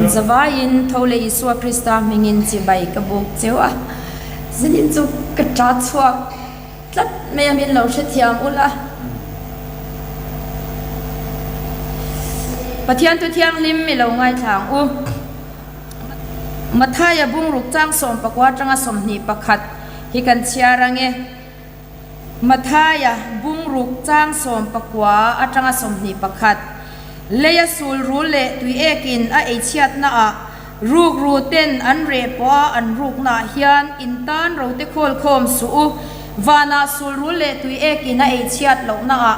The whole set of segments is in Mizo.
Inzavaiin tho leh Isua Krista hmingin chibai ka buk cheu a, zanin chu ka ta chhuak tlat mai a min lo hrethiam ula. Pathian thu thianghlim mi lo ngaithla ang u. Mathaia bungruk chang 14 atanga 21 hi kan chhiar ang e. Mathaia, bungruk chang 19 atanga 21, Leia sul rul leh tuiekin a eichhiatnaah rukru ten an reh pawh a an ruknaah hian in tan rote khawl khawm suh u, vanah sul rul leh tuiekin a eichhiat lohnaah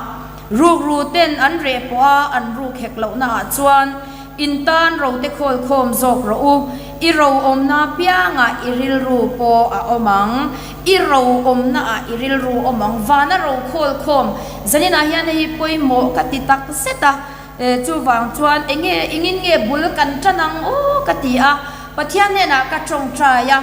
rukru ten an reh pawh a an ruk hek lohnaah chuan In tan rote khawl khawm zawk rawh u, i ro awmna piangah i rilru pawh a awm ang, i ro awmnaah i rilru awm ang, vana ro khawl khawm zaninah hian hei hi pawimawh ka ti tak zet a, chuvang chuan enge engin nge bul kan tan ang aw ka ti a, Pathian hnenah ka tawngtai a.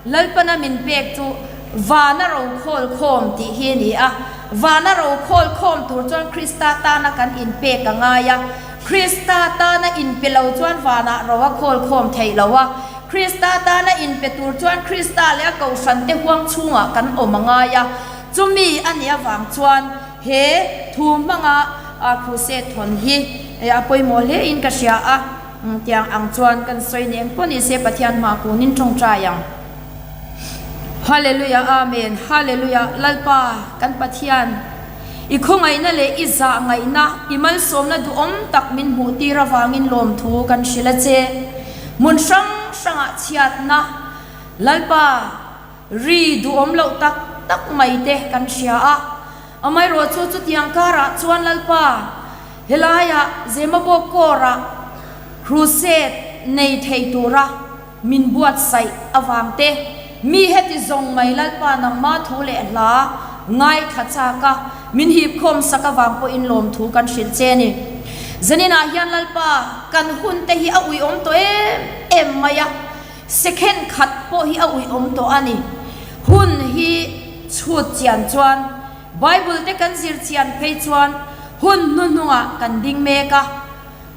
Lalpana min pek chu vana ro khawl khawm tih hi a ni a. Vana ro khawl khawm tur chuan Krista tana kan inpek a ngai a. Krista tana inpe lo chuan vanah ro a khawl khawm theih lo a. Krista tana inpe tur chuan Krista leh a kohhrante huang chhungah kan awm a ngai a. Chumi a nih avang chuan he thu hmanga crusade thawn hi a pawimawh hlein ka hria a. Tiang ang chuan kan sawi nen pawh ni se Pathian hma kunin tawngtai ang. Hallelujah Amen Hallelujah Lalpa kan Pathian i khawngaihna leh i zah ngaihna i malsawmna duhawm tak min hmuh tir avangin lawmthu kan hrilh a che. Hmun hrang hrangah chhiatna Lalpa ri duhawm loh tak tak mai te kan hria a. Amaherawh chu chutiang karah chuan Lalpa, helaiah Zemabawk kawrah crusade nei thei tura min buatsaih avang te, mi heti zawng mai Lalpa nangma thu leh hla ngaithla chak a, min hipkhawm sak avang pawhin lawmthu kan hrilh che a ni. Zaninah hian Lalpa, kan hun te hi a uiawm tawh em em mai a, second khat pawh hi a uiawm tawh a ni. Hun hi. Chhut chian chuan Bible te kan zir chian phei chuan hun hnuhnungah kan ding mek a,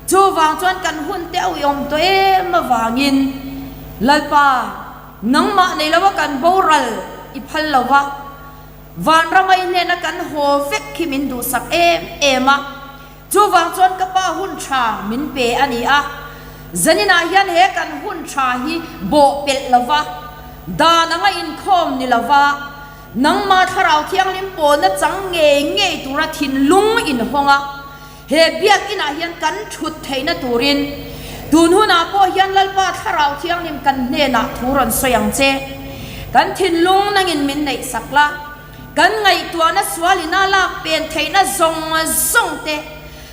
chuvang chuan kan hun te a uiawm tawh em avangin Lalpa nangmah nei lova kan boral i phal lo va, vanrama i hnena kan haw vek khi min duhsak em em a. Chuvang chuan ka pa hun tha min pe a ni a, zaninah hian he kan hun tha hi bawh pelh lo va, dan anga inkhawm ni lo va, nangma Thlarau Thianghlim pawlna chang ngei ngei tura thinlung inhawng a, he biakinah hian kan thut theihna turin tun hunah pawh hian Lalpa Thlarau Thianghlim kan hnenah thu rawn sawi ang che. Kan thinlung nangin min neihsak la. Kan ngaihtuahna sualina lak pen theihna zawng zawng te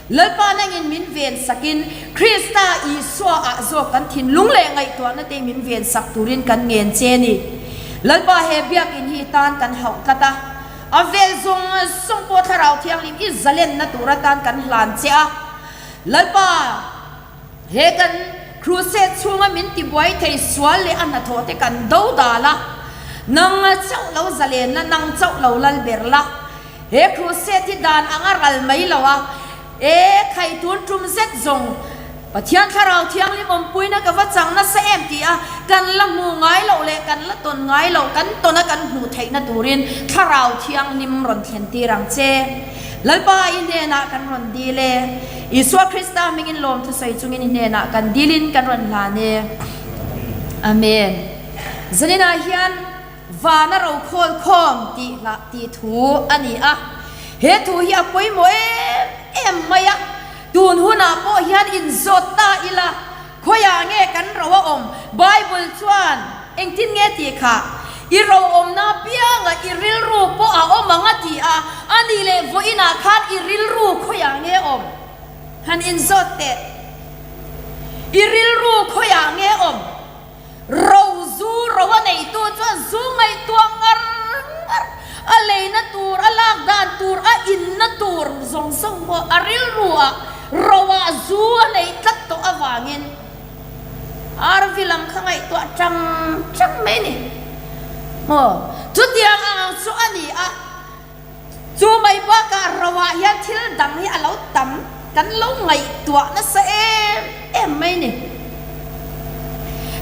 Lalpa nangin min ven sakin Krista Isua ah zawk kan thinlung leh ngaihtuahna te min ven sak turin kan ngen che ni. Lalpa he biakin hi tan kan hauh tlat a, a vel zawng zawng pawh Thlarau Thianghlim i zalenna tur atan kan hlan che a. Lalpa. He kan crusade chhunga min tibuai thei sual leh a hnathawh te kan do dal a, nang chauh lo zalen la, nang chauh lo lal ber la. He crusade hi dan anga ral mai lo a, e khai tun tum zet zawng Pathian Thlarau Thianghlim awmpuina ka va chang nasa em ti a, kan la hmu ngai loh leh kan la tawn ngai loh, kan tawn a kan hmuh theihna turin Thlarau Thianghlim rawn thlen tir ang che. Lalpa i hnenah kan rawn dil e. Isua Krista hmingin lawm thusawi chungin i hnenah kan dilin kan rawn hlan e. Amen. Zaninah hian vana ro khawl khawm tih hlah tih thu a ni a. He thu hi a pawimawh em em mai a. Tun hunah pawh hian inzawt ta ila Khawiah nge kan ro a awm? Bible chuan engtin nge tih kha? I ro awmna piangah i rilru pawh a awm ang a ti a, a nih leh vawiinah khan i rilru khawiah nge awm? Han inzawt teh. I rilru khawiah nge awm? Ro zu ro a neitu chuan zu ngaihtuah ngar ngar, a leina tur, a lak dan tur, a inna tur zawng zawng pawh a rilru ah ro ah zu a neih tlat tawh avangin RV lam kha ngaihtuah chang chang mai a ni. Maw? Chutiang ang chu a ni a, chu mai bakah ro ah hian thil dang hi a lo tam, kan lo ngaihtuah nasa em em mai a ni.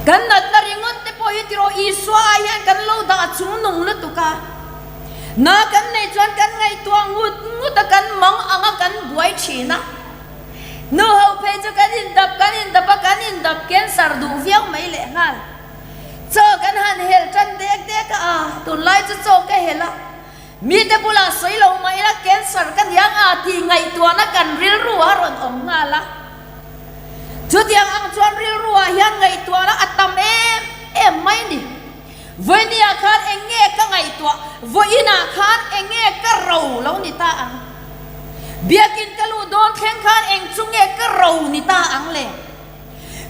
Kan natna ringawt te pawh hi tiraw Isua ah hian kan lo dah chungnung lutuk a. Na kan neih chuan kan ngaihtuah ngut ngut a, kan mang ang a, kan buai thin a. Nu ho phei chu kan indap kan indap a, kan indap cancer duh viau mai lehnghal. Chaw kan han hel tan dek dek a, a tunlai chu chaw ka hel a, mite bulah sawi lo mah ila cancer ka niang a tih ngaihtuahna kan rilru a rawn awm nghal a. Chutiang ang chuan rilru ah hian ngaihtuahna a tam em em mai a ni. Vawinia khan eng nge ka ngaihtuah, vawiinah khan eng nge ka ro lo ni ta ang? Biakin ka luh dawn thleng khan eng chu nge ka ro ni ta ang le?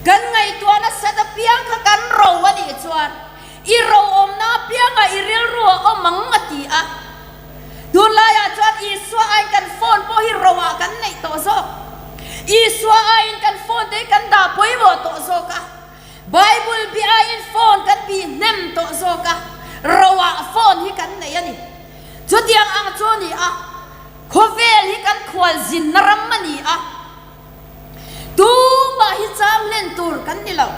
Kan ngaihtuah nasat apiang kha kan ro a nih chuan i ro awmna apiangah i rilru a awm ang a ti a. Tunlaiah chuan Isua aiin kan phone pawh hi roah kan neih tawh zawk. Isua aiin kan phone te hi kan dah pawimawh tawh zawk a. Bible bih aiin phone kan bih hnem tawh zawk a. Roah phone hi kan nei a ni. Chutiang ang chu a ni a, khawvel hi kan khualzinna ram a ni a. Tumah hi cham hlen tur kan ni lo.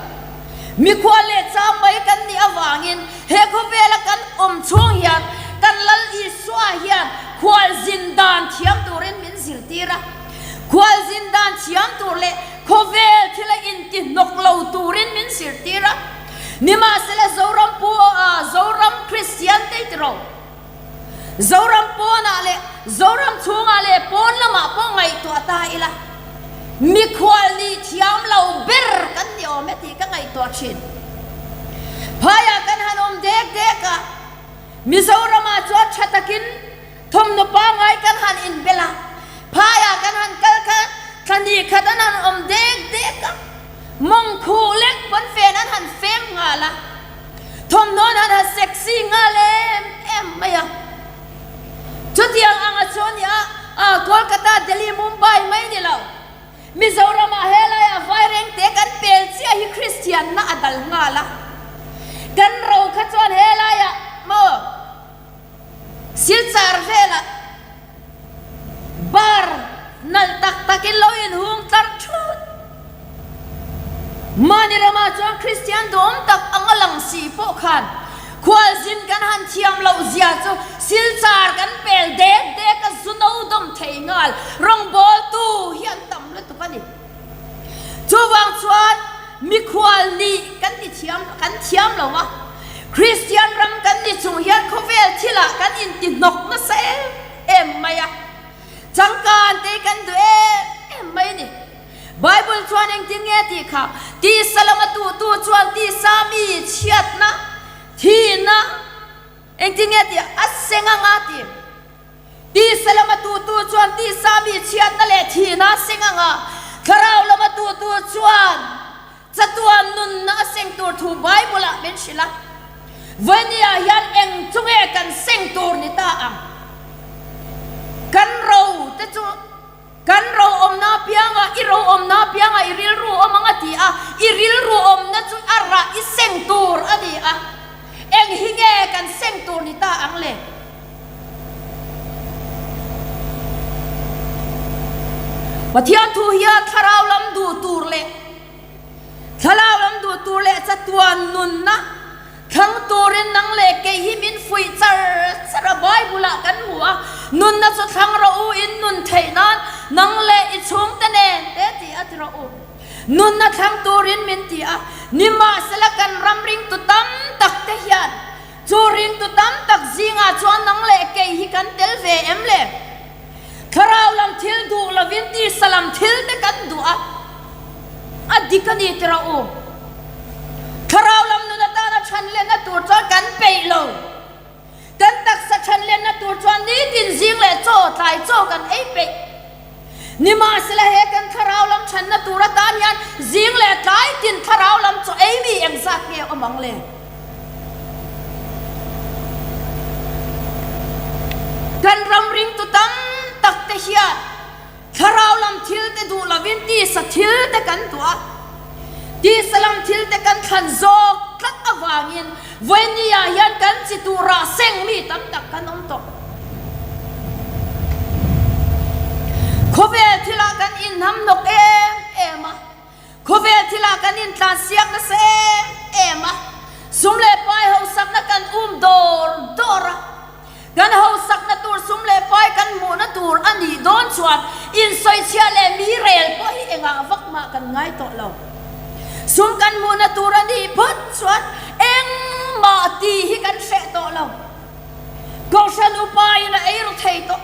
Mikhual leh cham mai kan nih avangin he khawvela kan awm chhung hian kan Lal Isua hian khualzin dan thiam turin min zirtir a. Khualzin dan thiam tur leh khawvel thila intihnawk lo turin min zirtir a. Nimahsela Zoram pu Zoram Kristian te i ti ro. Zoram pawnah leh Zoram chhungah leh pawn lamah pawh ngaihtuah ta ila, mikhual nih thiam lo ber kan ni awm e tih ka ngaihtuah thin. Phaiah kan han awm dek dek a, Mizoramah chuan tha takin thawmhnaw pangngai kan han inbel a, phaiah kan han kal kha thla ni khat an han awm dek dek a, mawng khuh lek pawn fen an han fem nghal a. Thawmhnaw an han sexy nghal em em mai a. Chutiang anga chu a ni a, Kolkata, Delhi, Mumbai mai ni lo. Mizoramah helaiah Vairengte kan pel chiah hi Kristianna a dal nghal a. Kan ro kha chuan helaiah maw Silchar velah Bar nalh tak takin lo inhung tlar thut. Mahni ramah chuan Kristian duhawm tak anga lang si pawh khan khualzin kan han thiam loh zia chu silchar kan pel dek dek a zu no dawm thei nghal rawngbawltu hi an tam lutuk a ni. Chuvang chuan mikhual nih kan ti thiam kan thiam lo a, Kristian ram kan ni chung hian khawvel thilah kan intihnawk nasa em em mai a, changkan te kan duh em em mai a ni. Bible chuan engtin nge tih kha, Tisa lama tuhtu chuan tisa mi chhiatna, thihna, engtin nge tih a seng anga ti. Tisa lama tutu chuan tisa mi chhiatna leh thihna a seng ang a, thlarau lama tutu chuan chatuan nunna a seng tur thu Bible-ah min hrilh a. Vawinia hian eng chu nge kan seng tur ni ta ang? Kan ro te chu Kan ro awmna apiangah i ro awmna apiangah i rilru awm ang a ti a, i rilru awmna chu a rah i seng tur a ni a. Eng hi nge kan seng tur ni ta ang le? Pathian thu hian thlarau lam duh tur leh thlarau lam duh tur leh chatuan nunna Thlang turin nang leh kei hi min fuih char char a, Bible ah kan hmu a, nunna chu thlang rawh u, in nun theih nan nang leh i chhungte nen te ti a ti rawh u. Nunna thlang turin min ti a, nimahsela kan ram ringtu tam tak te hian chu ringtu tam tak zingah chuan nang leh kei hi kan tel ve em le? Thlarau lam thil duh lovin tisa lam thil te kan duh a, a dik a ni ti rawh u. Thlarau lam nun atana chhan lenna tur chuan kan peih lo. Kan taksa chhan lenna tur chuan nitin zing leh chaw tlai chaw kan ei peih. Nimahsela he kan thlarau lam chhanna tur atan hian zing leh tlai tin thlarau lam chaw ei mi engzat nge awm ang le? Kan ram ringtu tam tak te hian thlarau lam thil te duh lovin tisa thil te kan duh a, tisa lam thil te kan thlan zawk tlat avangin vawinia hian kan chi turah seng mi tam tak kan awm tawh. Khawvel thilah kan inhnamhnawk em em a, Khawvel thilah kan intlansiak nasa em Sum kan hmuhna tur a nih phawt chuan engmah tih hi kan hreh tawh lo. Kohhran upain a ei ru thei tawh.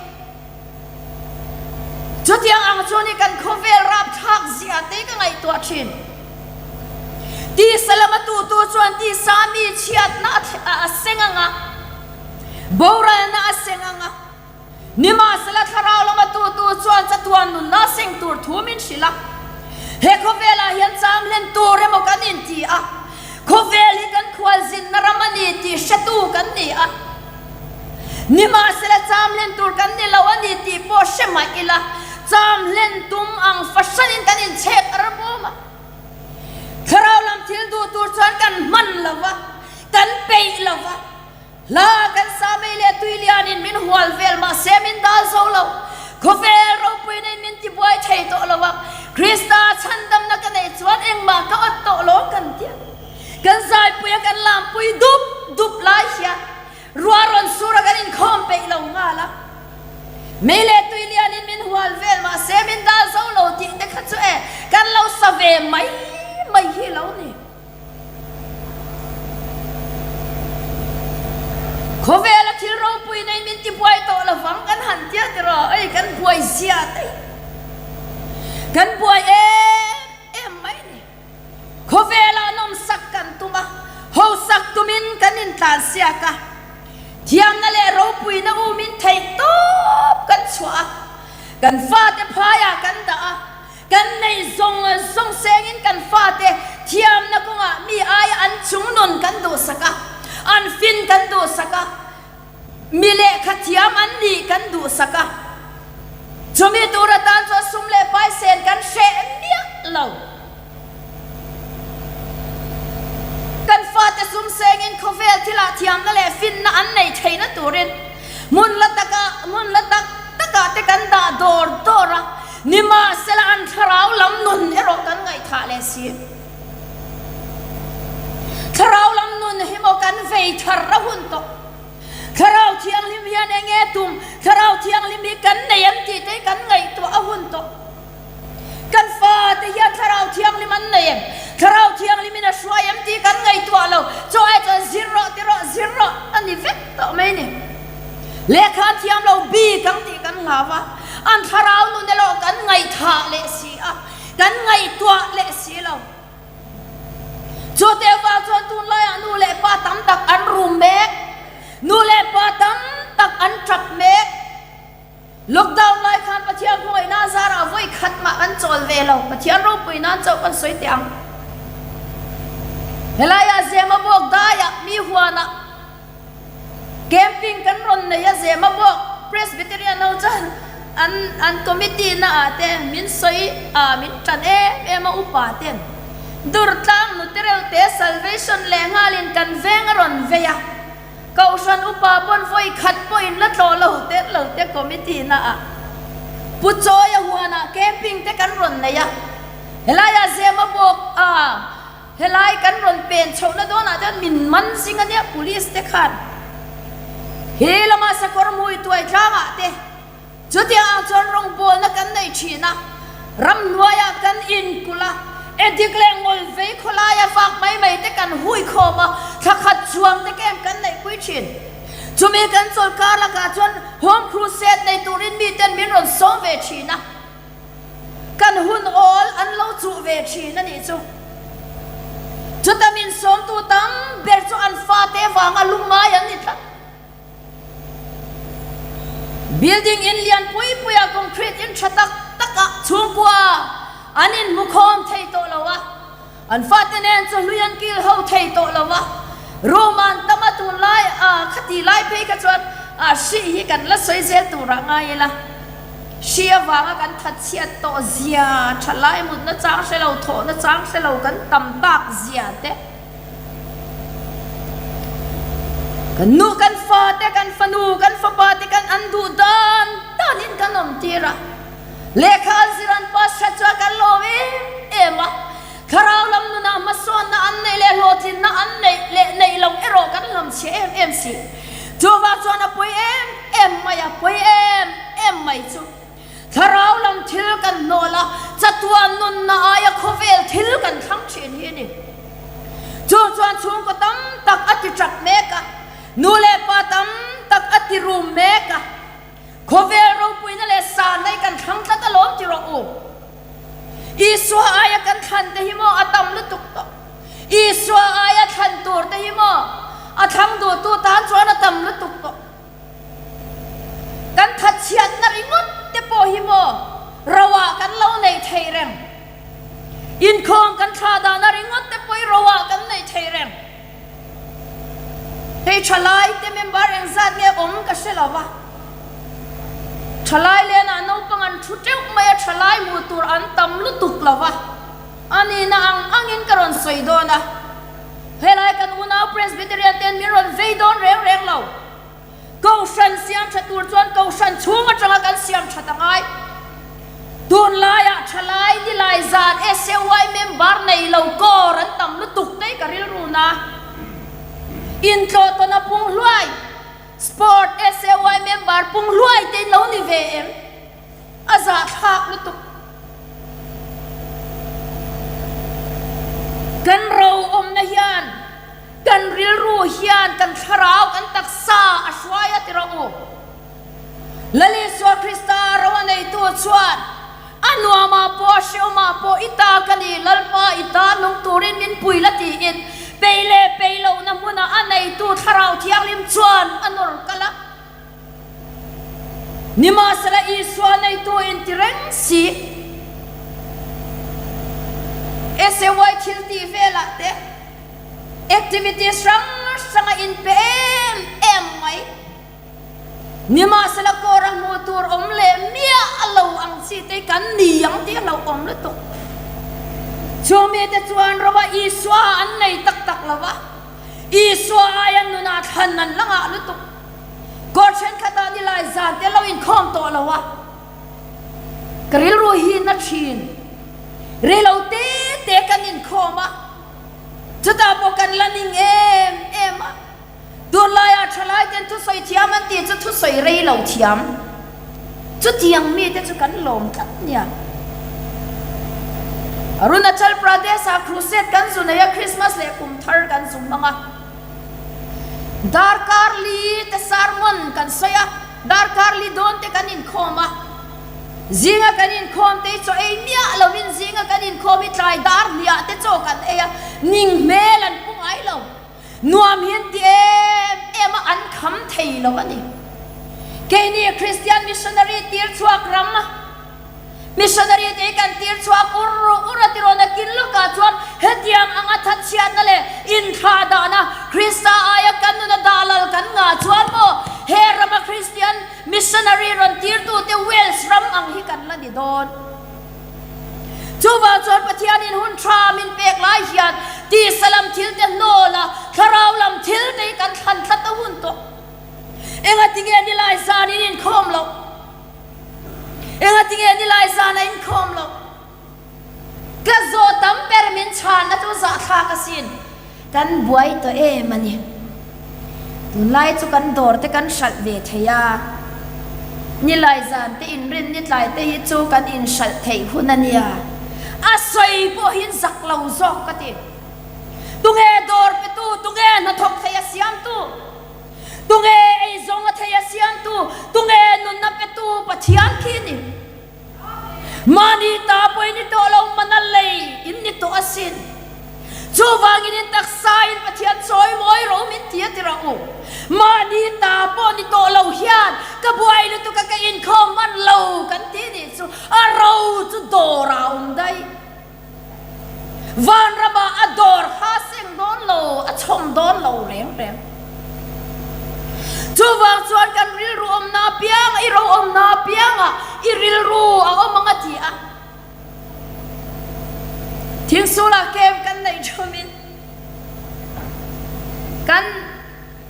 Chutiang ang chu ni kan khawvel rapthlak zia te ka ngaihtuah thin. Tisa lama tutu chuan tisa mi chhiatna a seng ang a, boralna a seng ang a. Nimahsela thlarau lama tutu chuan chatuan nunna seng tur thu min hrilh a. He khawvelah hian cham hlen tur emaw kan inti a, khawvel hi kan khualzinna ram a ni tih hretu kan ni a. Nimahsela cham hlen tur kan ni lo a ni tih pawh hre mah ila, cham hlen tum ang fahranin kan inchhek a ram awm a. Thlarau lam thil duh tur chuan kan hman lo va, kan peih lo va. Hla kan sa mai leh tui lianin min hual vel mahse min dal zo lo. Khawvel ropuina in min tibuai thei tawh lo a, Krista chhandamna ka neih chuan engmah ka awt tawh lo kan ti a. Kan zaipuia kan lampui dup dup lai hian ruah rawn sur a kan inkhawm peih lo nghal a. Mei leh tui lianin min hual vel mahse min dal zo lo tih te kha chu e kan lo sa ve mai mai hi lo ni. Khawvela thil ropui nei min tibuai tawh lovang kan han tia tiraw ei kan buai zia te hi kan buai em em mai ni. Khawvelah nawmsak kan tum a, hausak tumin kan intlansiak a, thiamna leh ropuina umin theih tawp kan chhuah a, kan fate phaiah kan dah a, kan neih zawng zawng sengin kan fate thiamna kawngah mi aia an chungnun kan duhsak a, an fin kan duhsak a. Mi lehkha thiam an nih kan duhsak a, chumi tur atan chuan sum leh paisen kan hreh miah lo. Kan fate sum sengin khawvel thilah thiamna leh finna an nei theihna turin hmun la taka hmun la tak takah te kan dah dawr dawr a, nimahsela an thlarau lam nun erawh kan ngaihthah leh si. Thlarau lam nun hi maw kan vei thar a hun tawh. Thlarau Thianghlim hian eng nge tum? Thlarau Thianghlim hi kan nei em tih te hi kan ngaihtuah a hun tawh. Kan fate hian Thlarau Thianghlim an nei em? Thlarau Thianghlimin a hruai em tih kan ngaihtuah lo. Chaw ai chuan zir rawh ti rawh, zir rawh a ni vek tawh mai ni. Lehkha an thiam lo bik ang tih kan hlau a, an thlarau nun erawh kan ngaihthah leh si a, kan ngaihtuah leh si lo. Chu teh vang chuan tunlaiah nu leh pa tam tak an rum mek, nu leh pa tam tak an tap mek. Lockdown lai khan Pathian khawngaihna zarah vawi khat mah kan chawl ve lo, Pathian ropui nan chauh kan sawi teh ang. Helaiah Zemabawk daiah mi huanah Camping kan rawn nei a zema bawk Presbyterian ho chuan an an committee na ah te min sawi a min tan em em a upa ten Durtlang nute reuh te Salvation leh nghalin kan veng a rawn vei a Kohhran upa pawn vawi khat pawh in la tlawh lo te lo te committee na ah Pu Chawia huan ah camping te kan rawn nei a helai ah zema bawk a Helai kan rawn pen chhohna dawnah chuan min man zing a nia police te khan he lama sakawr hmui tuai tlangah te chutiang ang chuan rawngbawlna kan nei thin a, ramhnuaiah kan inkulh a, edik leh ngawlvei khawlaia vak mai mai te kan hui khawm a, thla khat chuang te camp kan neihpui thin. Chumi kan chawlkar lakah chuan Home Crusade nei turin miten min rawn sawm ve thin a. Kan hun awl an lo chuh ve thin a nih chu. Chuta min sawmtu tam ber chu an fate vanga lungngai an ni tlat. Building in lian pui puia concrete in tha tak takah chhungkua an inhmu khawm thei tawh lo a, an fate nen chu hlui an kil ho thei tawh lo a, room an tam a tunlai a khati lai phei kha chuan a hri hi kan la sawi zel turah ngai ila. Hri avanga kan thatchhiat tawh zia, thalai mutna chang hre lo, thawhna chang hre lo kan tam tak zia te, kan nu, kan fa te, kan fanu, kan fapa te kan an duh dan danin kan awm tir a. Lehkha an zir an pass that chuan kan lawm em em a, thlarau lam nunah hmasawnna an neih leh hlawhtlinna an neih leh neih loh erawh kan hlamchhe em em si. Chuvang chuan a pawi em em mai a, pawi em em mai chu thlarau lam thil kan hnawl a, chatuan nunna aia khawvel thil kan thlang thin hi. hi ni. Chu chuan chhungkaw tam tak a ti tap mek a, nu leh pa tam tak a ti rum mek a. Khawvel ropuina leh sanna hi kan thlang tlat alawm ti rawh u. Isua aia kan thlan te hi maw a tam lutuk tawh. Isua aia thlan tur te hi maw a thlang duhtu tan chuan a tam lutuk tawh. Kan thatchhiatna ringawt te pawh hi maw roah kan lo neih theih reng. Inkhawm kan thlah dahna ringawt te pawh hi roah kan neih theih reng. Hei thalai te member engzat nge awm ka hre lo va. Thalai lenah naupang an thu teuh mai a, thalai hmuh tur an tam lutuk lo va. A nihna ang angin ka rawn sawi dawn a. Helai kan unau Presbyterian ten min rawn vei dawn reng reng lo. Kohhran siam tha tur chuan kohhran chhung atanga kan siam that a ngai. Tunlaiah thalai nilai zan SAY member nei lo kawr an tam lutuk te ka rilru na. Intlawh tawn a pung hluai, sport SAY member pung hluai te in lo ni ve em? A zahthlak lutuk. Kan ro awmna hian Kan rilru hian kan thlarau, kan taksa a hruai a ti rawh u. Lal Isua Krista ro a neitu chuan a nuamah pawh a hreawmah pawh i ta ka ni, Lalpa i ta nung turin min pui la tiin pei leh pei lohna hmunah a neitu Thlarau Thianghlim chuan a nawr kal a. Nimahsela Isua neitu inti reng si. SAY thil tih velah te Activities hrang hrang a inpe em em mai. Nimahsela kawr a hmuh tur awm leh miah a lo ang chi te kan ni ang tih a hlauhawm lutuk. Chung mite chuan Roma Isua an nei tak tak lo va, Isua aia nunah thlan an la ngah lutuk. Kawr thenkhatah nilai zan te lo inkhawm tawh lo a, ka rilru hi na thin. Rei lo te te kan inkhawm a. Chutah pawh kan la ning em em a, tunlaiah thalai ten thusawi thiam an tih chu thusawi rei lo thiam. Chutiang mite chu kan lawm tlat nia. Arunachal Pradesh-ah crusade kan zu nei a, Christmas leh kum thar kan zu hmang a. Darkar li te sermon kan sawi a, darkar li dawn te kan inkhawm a. Zinga kan inkhawm te hi chaw ei miah lovin zinga kan inkhawm hi tlai dar hniah te chaw kan ei a, ning hmel an pu ngai lo. Nuam hi an ti em em a, an kham thei lo a ni. Keini Kristian missionary tir chhuak ram, missionary te hi kan tir chhuak ur ur a tiraw nakin lawkah chuan hetiang anga thatchhiatna leh inthlahdahna Krista aia kan nuna dah lal kan ngah chuan maw he rama Kristian Missionary rawn tirtute Wales ram ang hi kan la ni dawn. Chuvang chuan Pathianin hun tha min pek lai hian tisa lam thil te hnawl a, thlarau lam thil te hi kan thlan tlat a hun tawh. Engatinge nilai zan in inkhawm loh? Engatinge nilai zan a inkhawm loh? Ka zawh tam ber min chhanna chu zahthlak asin. Kan buai tawh em a ni. Tunlai chu kan dawr te kan hralh ve thei a. Nilai zan te inrin nitlai te hi chu kan inhralh theih hun a nia. A sawi pawh hi zak lo zawk ka ti. Tunge dawr petu, tunge hnathawk thei a siamtu, tunge eizawng a thei a siamtu, tunge nunna petu Pathian khi a ni. Mahni ta pawh in ni tawh lo, mana lei in ni tawh asin. Chuvangin in taksa in Pathian chawi mawi rawh u min ti a ti rawh u. Mahni ta pawh ni tawh lo hian ka buai lutuk a ka inkhawm hman lo kan ti nih chu a ro chu dawr ah a awm daih. Vanramah a dawr kha a seng dawn lo, a chhawm dawn lo reng reng. Chuvang chuan kan rilru awmna apianga, i ro awmna apianga i rilru a awm ang a ti a. Thingsulah camp kan neih thumin kan.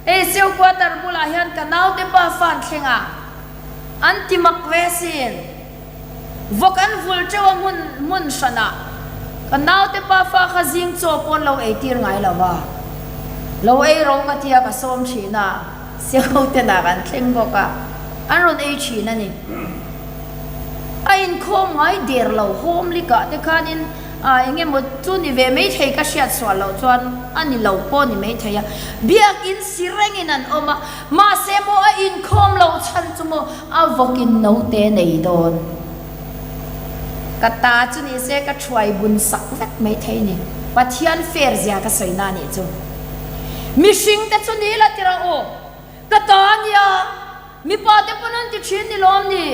Hei Siu quarter bulah hian ka naute pa fan thleng a, an ti mak ve sin. Vawk an vul teuh a hmun hmun hran ah. Ka naute pa fa kha zing chaw pawn lo ei tir ngai lo va. Lo ei ro ka tia ka sawm thin a, Siu ten ah kan thleng bawk a, an rawn ei thin a ni. A inkhawm ngai der lo, home likah te khanin. A eng emaw chu ni ve maithei ka hriat sual loh chuan a ni lo pawh ni maithei a. Biakin si rengin an awm a, mahse maw a inkhawm loh chhan chu maw a vawkin naute nei dawn. Ka ta chu ni se ka thuai bun sak vek maithei ni. Pathian fair zia ka sawi na nih chu. Mihring te chu ni la ti rawh u. Ka ta a nia. Mipa te pawn an ti thin ni lawm ni?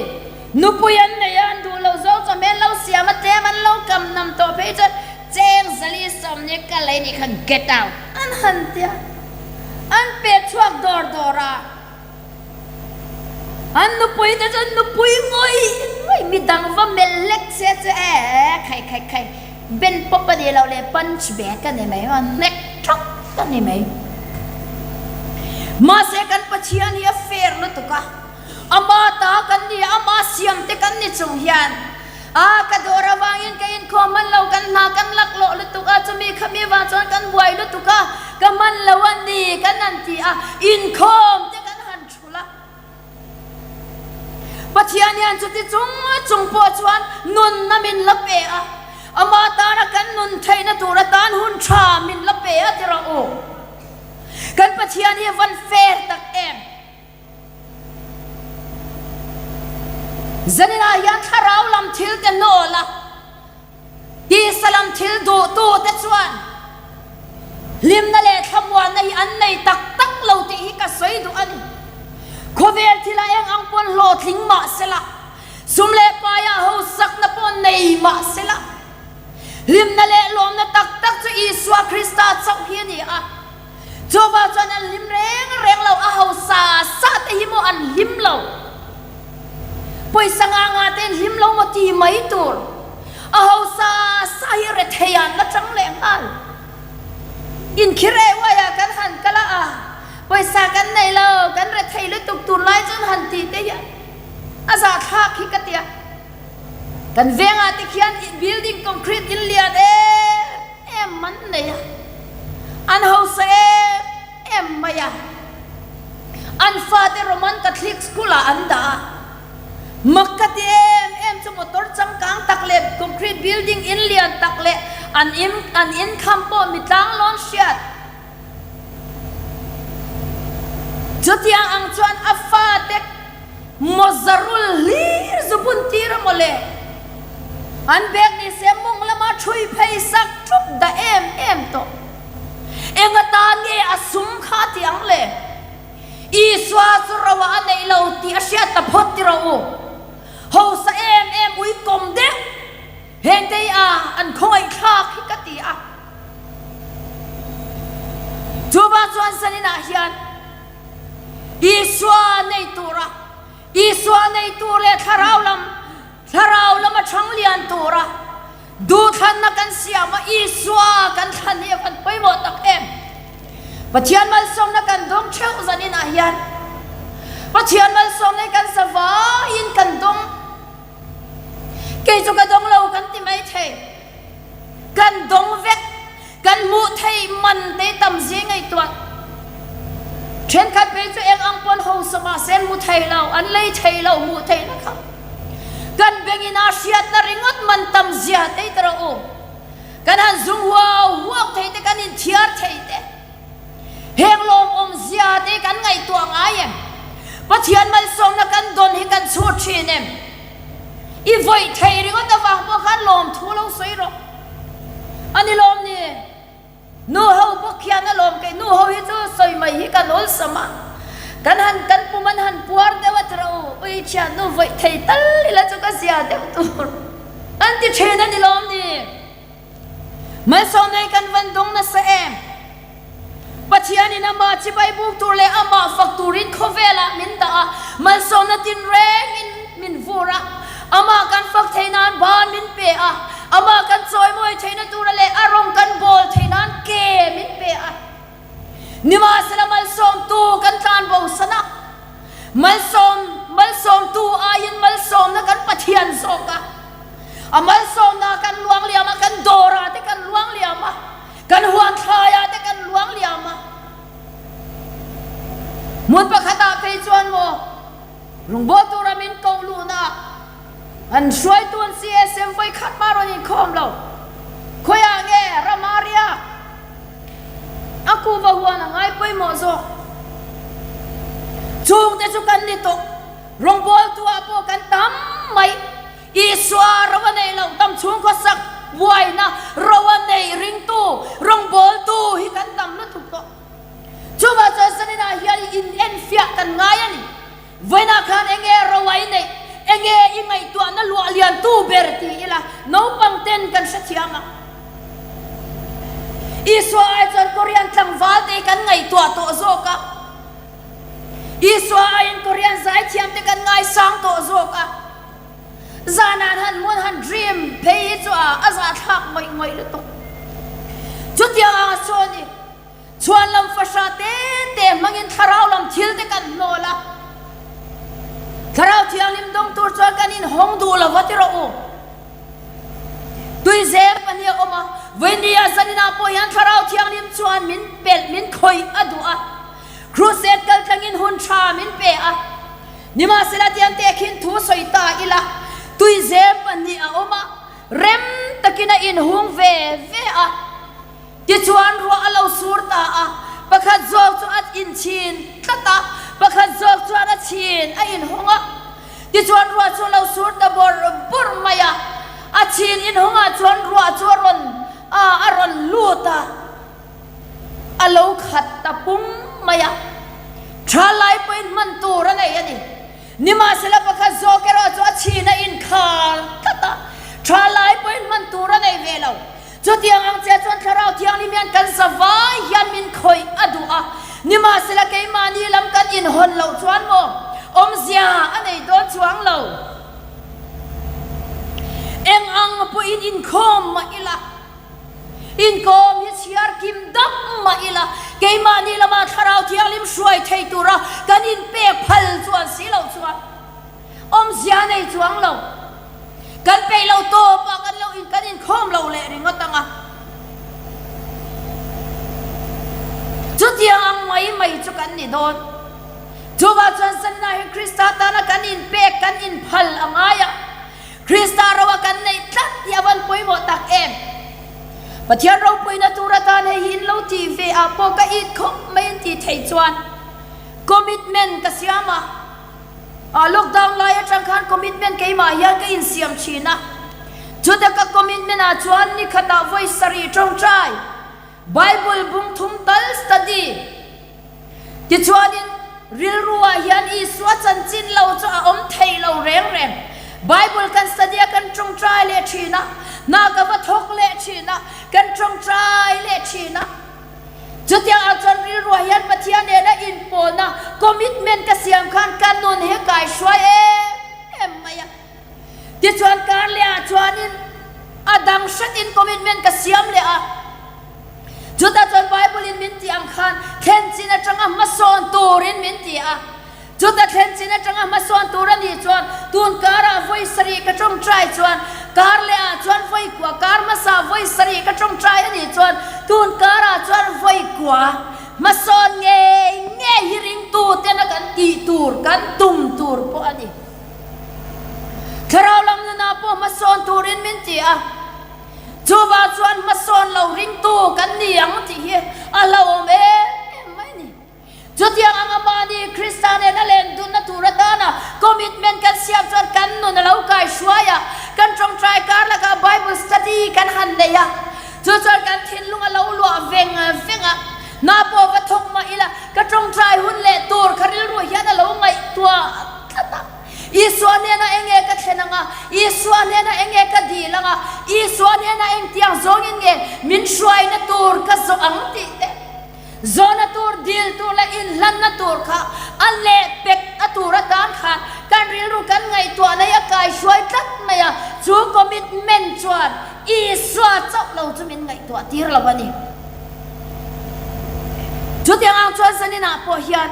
Nupui an nei a, an duh lo zo chawhmeh an lo siam a, tlem an lo kam nam tawh phei chuan cheng zali sawmni kal ei nih khan get out an han tia, an pek chhuak dawr dawr a. An nupui te chuan nupui ngawih ngawih midang va melh hlek se chu e khai khai khai ben pawp a nih loh leh punch bag a ni mai, an hnek thak a ni mai. Mahse kan Pathian hi a fair lutuk a, ama ta kan ni a, ama siam te kan ni chung hian a ka dawr avangin ka inkhawm hman lo, kan hna kan laklawh lutuk a, chumi khami vang chuan kan buai lutuk a, ka hman lo a ni kan han ti a, inkhawm te kan han thulh a. Pathian hian chuti chung chung pawh chuan nunna min la pe a, ama tana kan nun theihna tur atan hun tha min la pe a ti rawh u. Kan Pathian hi a van fair tak em? Zaninah hian thlarau lam thil te nawl a, tisa lam thil duhtu te chuan hlimna leh thlamuanna hi an nei tak tak lo tih hi ka sawi duh a ni. Khawvel thila eng ang pawn hlawhtling mah sela, sum leh paiah hausakna pawh nei mah sela, Hlimna leh lawmna tak tak chu Isua Krista chauh hi a ni a. Chuvang chuan an hlim reng reng lo, a hausa sa te hi maw an hlim lo. Pawisa nga nga te an hlim lo maw ti mai tur. A hausa sa hi rethei ah an la chang leh nghal. Inkhir eh uai ah kan han kal a, a pawisa kan nei lo, kan rethei lutuk tur lai chuan han tih te hian a zahthlak hi ka tia. Kan vengah te khian building concrete in lian em em an nei a, an hausa em em mai a. An fate Roman Catholic School ah an dah a. Mak ka ti em em chu motor changkang tak leh concrete building in lian tak leh an in an income pawh mi tlanglawn hriat. Chutiang ang chuan a fate mawza rul hlir zu bun tir a mawle. An bag ni se mawng lama thui phei sak thup dah em em tawh. Eng atan nge a sum kha ti ang le? Isua chu roa a neih lo tih a hriat ta phawt ti rawh u. Hausa em em ui kawm deuh hengte hi a an khawngaihthlak hi ka ti a. Chuvang chuan zaninah hian Isua nei tura, Isua nei tur leh thlarau lam, thlarau lama chhang lian tura duhthlanna kan siam a, Isua kan thlan hi a van pawimawh tak em? Pathian malsawmna kan dawng theuh zaninah hian Pathian malsawmna hi kan zavaiin kan dawng. Kei chu ka dawng lo kan ti maithei. Kan dawng vek, kan hmuh theih man te tam zia ngaihtuah. Thenkhat phei chu eng ang pawn hausa mahse an hmu thei lo, an lei thei lo, hmuh theihna kha. Kan bengin a hriatna ringawt man tam zia te ta rawh u. Kan han zum huau huau thei te, kan inthiar thei te. Heng lawmawm zia te kan ngaihtuah ngai em? Pathian malsawmna kan dawn hi kan chhut thin em? I vawih thei ringawt avang pawh khan lawmthu lo sawi rawh. A ni lawm ni? Nu ho bawk hian a lawm kei nu ho hi chu sawi mai hi kan awlsam a. Kan han kan pum an han puar deuh a tira u, ui thian nu vawih thei tal ila chu ka zia deuh tur an ti thin a ni lawm ni? Malsawmna hi kan van dawng nasa em? Pathianin amah chibai buk tur leh amah fak turin khawvelah min dah a, malsawmna tinrengin min vur a. Amah kan fak theih nan ban min pe a, amah kan chawimawi theihna tura leh a rawng kan bawl theih nan ke min pe a. Nimahsela malsawmtu kan tlanbosan a, malsawm malsawmtu aiin malsawmna kan Pathian zawk a. A malsawmna kan luang liam a, kan dawrah te kan luang liam a, kan huan thlaiah te kan luang liam a. Hmun pakhatah phei chuan maw rawngbâwl tura min koh luhna an hruaitu an CSM vawikhat mah rawn inkhawm lo. Rama riak a kuhva huan a ngai pawimawh zawk. Chungte chu kan ni tawh, rawngbawltu ah pawh kan tam mai. Isua ro a neih loh tam chhungkaw sak buaina ro a neih ringtu rawngbawltu hi kan tam lutuk tawh. Chuvah chuan zaninah hian i inenfiah kan ngai a ni. Vawiinah khan enge ro a i neih, enge i ngaihtuahna luah liantu ber ti ila naupang ten kan hrethiam ang. Isua ai chuan Korean tlangval te hi kan ngaihtuah tawh zawk a. Isua aiin Korean zaithiam te kan ngaisang tawh zawk a. Zanah han hmun han dream phei hi chu a a zahthlak ngawih ngawih lutuk. Chutiang anga sawn i chhuan lam fahra te te hmangin thlarau lam thil te kan hnawl a. Thlarau thianghlim dawng tur chuan kan inhawng duh lo va ti rawh u. Tuizem pahnih a awm a, vawinia zaninah pawh hian Thlarau Thianghlim chuan min pelh, min khawih a duh a. Crusade kaltlangin hun tha min pe a. Nimahsela tiang tehkhin thu sawi ta ila, tuizem pahnih a awm a, rem takin a inhung ve ve a. Tichuan ruah a lo sur ta a, pakhat zawk chu a inchhin tlat a, pakhat zawk chuan a chhin a inhawng a. Tichuan ruah chu a lo sur ta bawrh bawrh mai a, a chhin inhawngah chuan ruah chu a rawn a a rawn lut a, a lo khat ta pum mai a. Tha lai pawhin hman tur a nei a ni. Nimahsela pakhat zawk erawh chu a chhin a inkhar tlat a, tha lai pawhin hman tur a nei ve lo. Chutiang ang che chuan Thlarau Thianghlim hian kan zavai hian min khawih a duh a, nimahsela keimahni lam kan inhawn loh chuan maw awmzia a nei dawn chuang lo. Eng ang pawhin inkhawm mah ila, inkawm hi chhiar kim dap mah ila, keimahni lama Thlarau Thianghlim hruai thei tura kan inpek phal chuan si loh chuan awmzia a nei chuang lo. Kan peih lo tawp a, kan lo in kan inkhawm lo leh ringawt ang a. Chutiang ang mai mai chu kan ni dawn. Chuvah chuan Sanna hi Krista tana kan inpek, kan inphal a ngai a. Krista roa kan neih tlat tih a van pawimawh tak em? Pathian ropuina tur atan hei hi in lo tih ve ah pawh ka it khawp mai in tih theih chuan commitment ka siam a. A lockdown lai atang khan commitment keimah hian ka insiam thin a, chuta ka commitment ah chuan ni khatah vawi sarih tawngtai, Bible bung thum tal study tichuanin rilru ah hian Isua chanchin lo chu a awm thei lo reng reng. Bible kan study a kan tawngtai leh thin a, hna ka va thawk leh thin a, kan tawngtai leh thin a. Chutiang ah chuan rilruah hian Pathian nena inpawlna, commitment, ka siam khan ka nun hi kai hruai em em mai a. Tichuan kar leh ah chuanin a dang hretin commitment ka siam leh a. Chutah chuan Bible in min tih ang khan thlen chin atanga hmasawn turin min ti a. Chuta thlen chin atanga hmasawn tur a nih chuan tun karah vawi sarih ka tawngtai chuan kar leh ah chuan vawi kua, kar hmasa vawi sarih ka tawngtai a nih chuan tun karah chuan vawi kua hmasawn ngei ngei hi ringtu tena kan tih tur, kan tum tur pawh a ni. Thlarau lam nunah pawh hmasawn turin min ti a, chuvang chuan hmasawn lo ringtu kan ni ang tih hi a hlauhawm em em mai a ni. Chutiang anga mahni Krista nena len dunna tur atana commitment kan siam chuan kan nun a lo kai hruai a, kan tawngtai kar lakah Bible study kan han nei a, chu chuan kan thinlung a lo luah veng veng a, hna pawh va thawk mah ila ka tawngtai hun leh tur kha rilru hian a lo ngaihtuah tlat a. Isua hnena enge ka thlen anga, Isua hnena enge ka dil anga, Isua hnena engtiang zawngin nge min hruaina tur ka zawh ang tih te. Zawhna tur, dil tur leh inhlanna tur kha a lehpek a tur atan khan kan rilru kan ngaihtuahna hi a kaihruai tlat mai a, chu commitment chuan Isua chauh lo chu min ngaihtuah tir lo a ni. Chutiang ang chuan zaninah pawh hian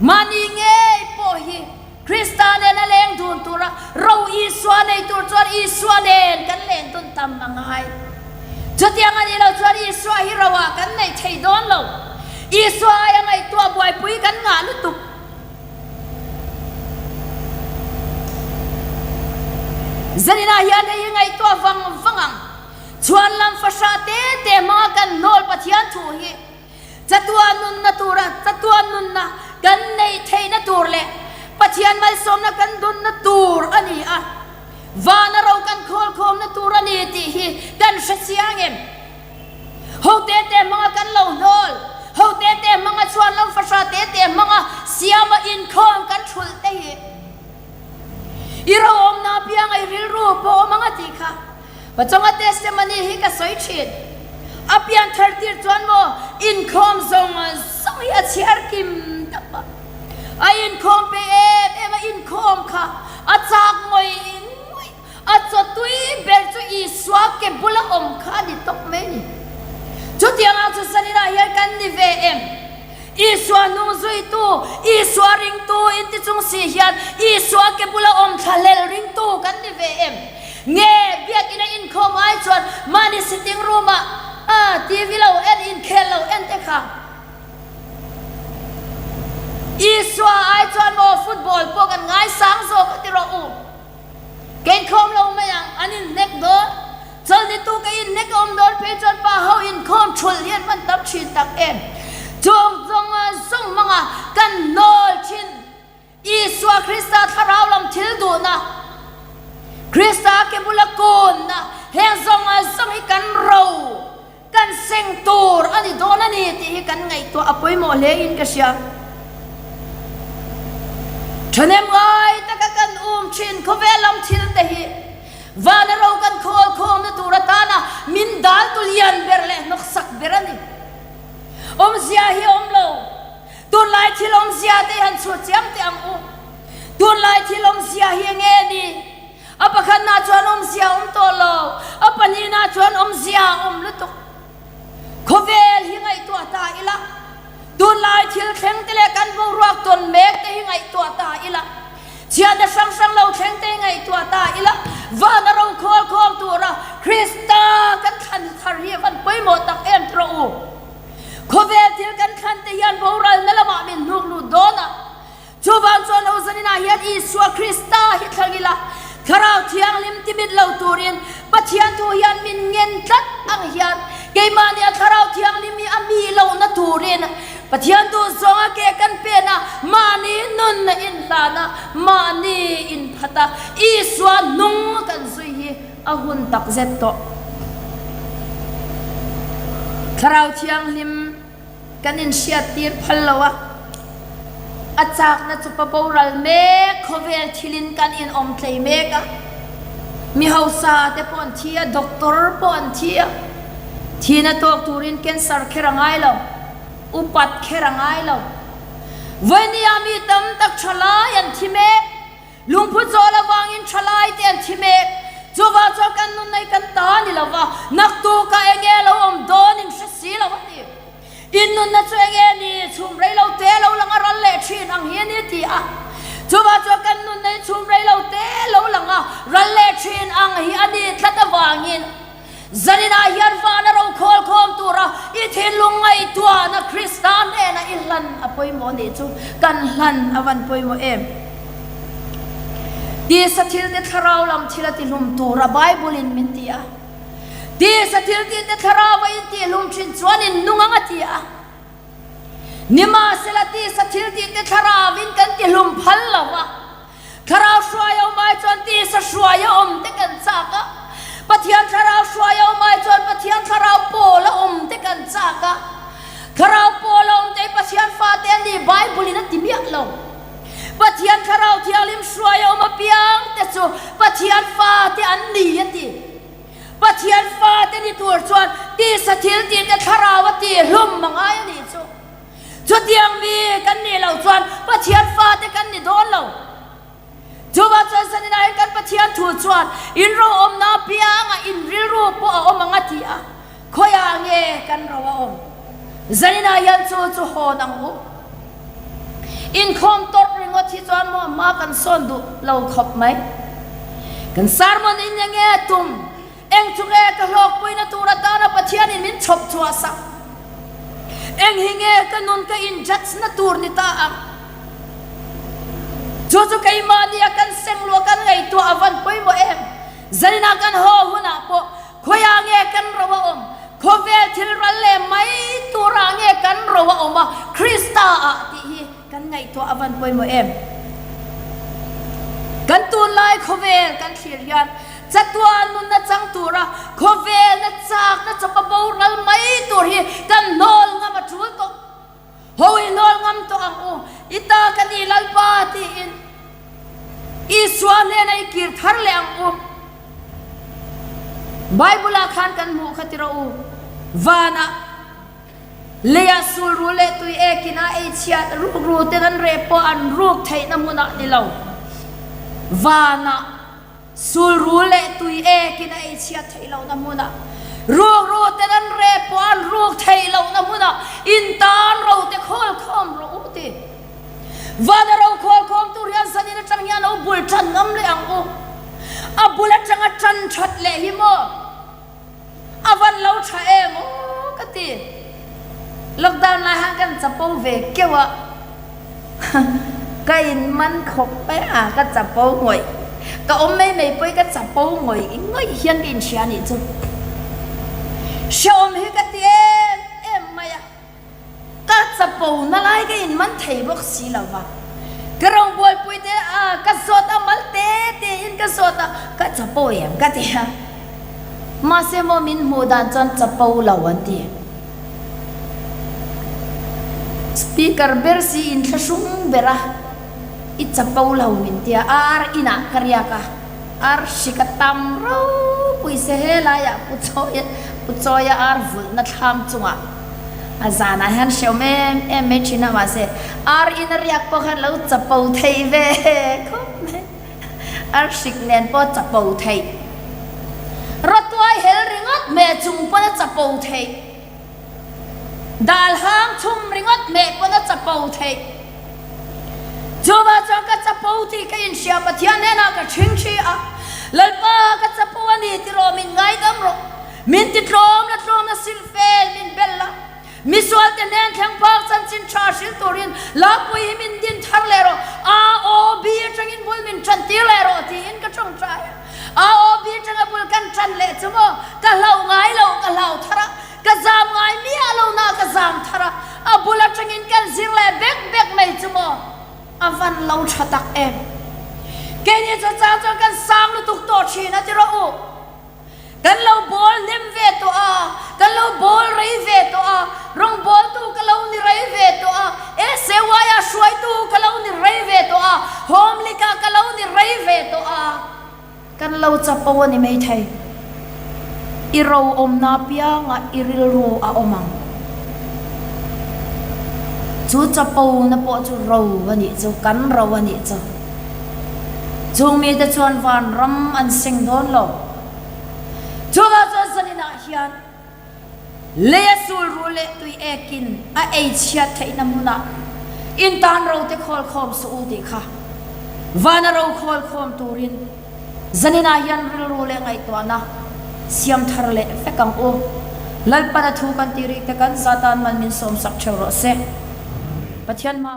mahni ngei pawh hi Krista nen a leng dun tura ro Isua nei tur chuan Isua nen kan leng dun tam a ngai. Chutiang a nih loh chuan Isua hi ro ah kan nei thei dawn lo. Isua aia ngaihtuah buaipui kan ngah lutuk. Zaninah hian hei hi ngaihtuah vang vang ang. Chhuanlam fahrah te te hmanga kan hnawl Pathian thu hi chatuan nunna tura chatuan nunna kan neih theihna tur leh Pathian malsawmna kan dunna tur a ni a, vana ro kan khawlkhawmna tur a ni tih hi kan hre chiang em? Ho te te hmanga kan lo hnawl, ho te te hmanga chhuanlam fahrah te te hmanga siama inkhawm kan thulh te hi i ro awmna apianga i rilru pawh awm ang a tih kha Pachonga testimony hi ka sawi thin. A pian thar tir chuan maw inkhawm zawng zawng hi a chhiar kim dap a, a inkhawm pe em em a, inkhawm kha a chak ngawih ngawih. A chawtui ber chu Isua ke bula awm kha a ni tawp mai a ni. Chutiang ang chu zaninah hian kan ni ve em? Isua hnung zuitu, Isua ringtu inti chung si hian Isua ke bula awm thlahlel ringtu kan ni ve em? Nge biakina inkhawm ai chuan mahni sitting room-ah TV lo en, inkhel lo en te kha? Isua ai chuan maw football pawh kan ngaisang zawk a ti rawh u. Kei khawm lo mai ang, an inhnek dawn. Chawlhnitu ka inhnek a awm dawn phei chuan pa ho inkhawm thulh hi an hman tam thin tak em. Chung zawng zawng hmanga kan hnawl thin Isua Krista thlarau lam thil duhna, Krista ke bula kawnna, heng zawng zawng hi kan ro. Kan seng tur a ni dawn a ni tih hi kan ngaihtuah a pawimawh hle in ka hria. Thahnem ngai taka kan um thin khawvel lam thil te hi vana ro kan khawl khawmna tur atana min dal tu lian ber leh hnawksak ber a ni. Awmzia hi a awm lo. Tunlai thil awmzia te hi han chhut chiam teh ang u. Tunlai thil awmzia hi enge ni? A pakhatna chuan awmzia a awm tawh lo, a pahnihna chuan awmzia a awm lutuk. Khawvel hi ngaihtuah ta ila, tunlai thil thleng te leh kan boruak tawn mek te hi ngaihtuah ta ila, chhiatna hrang hrang lo thleng te hi ngaihtuah ta ila, vana ro khawl khawm tura Krista kan thlan thar hi a van pawimawh tak em ti rawh u. Khawvel thil kan thlan te hian boralna lamah min hnuk lut dawn a. Chuvang chuan lo zaninah hian Isua Krista hi thlang ila, Thlarau Thianghlim timit lo turin Pathian thu hian min ngen tlat ang hian keimahnia Thlarau Thianghlim hi a mi lohna turin Pathian duh zawnga ke kan pen a, mahni nun a inhlan a, mahni inphat a, Isua hnung kan zui hi a hun takzet tawh. Thlarau Thianghlim. Kan inhriattir phal lo a, a chakna chu pa boral mek khawvel thilin kan inawm tlei mek a, mi hausa te pawh an thi a, doctor pawh an thi a, thihna tawk turin cancer kher a ngai lo, upat kher a ngai lo. Vawinia mi tam tak thalai an thi mek. Lungphu chawl avangin thalai te an thi mek. Chuvang chuan kan nun nei kan ta a ni lo va, naktukah eng nge lo awm dawn in hre si lo a ti. In nunna chu eng nge ni, chhum rei lo te lo lang a ral leh thin ang hi a ni ti a. Chuvang chuan kan nun nei chhum rei lo te lo lang a ral leh thin ang hi a ni tlat avangin, Zaninah hian vana ro khawl khawm tura i thinlung ngaihtuahna Krista hnena i hlan a pawimawh nih chu kan hlan a van pawimawh em? Tisa thil te thlarau lam thil a tihlum tura Bible in min ti a. Tisa thil tih te thlarau a intihlum thin chuan in nung ang a ti a. Nimahsela tisa thil tih te thlarauvin kan tihlum phal lo va. Thlarau hruai a awm ai chuan tisa hruai a awm te kan chak a, Pathian thlarau hruai a awm ai chuan Pathian thlarau pawl a awm te kan chak a, Thlarau pawl a awm te hi Pathian fate a ni Bible in a ti miah lo. Pathian thlarau thianghlim hruai a awm apiang te chu Pathian fate an ni a ti. Pathian fate ni tur chuan tisa thil tih te thlarau a tihhlum a ngai a nih chu. Chutiang mi kan nih loh chuan Pathian fate kan ni dawn lo. Chuvang chuan zaninah hian kan Pathian thu chuan in ro awmna apiangah in rilru pawh a awm ang a ti a, khawiah nge kan ro a awm? Zaninah hian chu chu hawn ang u. Inkhawm tawrh ringawt hi chuan maw hma kan sawn duh lo khawp mai. Kan sermon in enge tum? Eng chu nge ka hlawkpuina tur atana Pathianin min chhawp chhuah sak? Eng hi nge ka nun ka in judge na tur ni ta ang? Chu chu keimahnia kan seng luah kan ngaihtuah a van pawimawh em? Zaninah kan haw hunah pawh. Khawiah nge kan ro a awm? Khawvel thil ral leh mai turah nge kan ro a awm a, Krista ah tih hi kan ngaihtuah a van pawimawh em? Kan tunlai khawvel kan thlir hian chatuan nunna chang tura khawvelna chakna chawpa boral mai tur hi kan hnawl ngam a tul tawh. Ho i hnawl ngam tawh ang u, i ta ka ni Lalpa tiin Isua hnena i kir thar leh ang u. Bible ah khan kan hmuh kha tiraw u, vanah leiah sulru leh tui ekin a ei chhiat rukru ten an reh pawh an ruk theihna hmunah ni lo, vanah Sulru leh tui ekin a ei chhiat theih lohna hmunah, rukru ten an reh pawh an ruk theih lohna hmunah in tan ro te khawl khawm rawh u ti. Vana ro khawl khawm tur hian zanin atang hian lo bul tan ngam leh ang u. A bul atanga tan that leh hi maw? A van lo tha em aw ka ti. Lockdown lai han kan chapo ve keuh a, ka in man khawp mai a, ka chapo ngawih. Ka awm mai mai pawh hi ka chapo ngawih ngawih hian ka inhria a nih chu. Hrehawm hi ka ti em em mai a. Ka chapo na lai ka in man thei bawk si lo va, ka rawngbawlpui te a ka zawt a mal te te in ka zawt a, ka chapo em ka ti a, mahse maw min hmuh dan chuan chapo lo an ti. Speaker ber si in thlahrung ber a, i chapo lo min ti a, ar inah ka riak a. Ar hrik a tam ropui se helaiah Pu Chawia Pu Chawia ar vulhna thlam chungah a zanah hian hrehawm em em mai thin a, mahse ar in a riak pawh khan lo chapo thei ve khawp mai, ar hrik nen pawh a chapo theih, rawtuai hel ringawt hmeh chung pawn a chapo theih. Dal hang chhum ringawt hmeh pawn a chapo theih. Chuvah chuan ka chapo tih ka inhria Pathian hnenah ka ṭhingṭhi a, Lalpa ka chapo a ni ti rawh min ngaidam rawh, min ti tlawm la tlawm la silh fel min bel la, misualte hnen thleng phak chanchin ṭha hrilh turin Lapui hi min din thar leh rawh, AOB aṭangin bul min ṭan tir leh rawh tiin ka ṭawngṭai a. AOB aṭanga bul kan ṭan leh chu maw ka hlauh ngai loh ka hlau thar a, Ka zam ngai miah lo na ka zam thar a, a bul atangin kan zir leh bek bek mai chu maw a van lo tha tak em. Keini chu chang chuan kan sang lutuk tawh thin a ti rawh u. Kan lo bawl hnem ve tawh a, kan lo bawl rei ve tawh a, rawngbawltu ka lo ni rei ve tawh a, SAY ah hruaitu ka lo ni rei ve tawh a, Home League ah ka lo ni rei ve tawh a. Kan lo chapo a ni maithei. I ro awmna apiangah i rilru a awm ang. Chu chapona pawh chu ro a nih chu, kan ro a nih chu. Chung mite chuan vanram an seng dawn lo. Chuvah chuan zaninah hian. Lei a sul ru leh tui ekin a ei chhiat theihna hmunah in tan ro te khawl khawm suh u tih kha vana ro khawl khawm turin zaninah hian rilru leh ngaihtuahna siam thar leh vek ang u. Lalpana thu kan tih rik te kan zatan mal min sawmsak theuh rawh se. Pathian hma.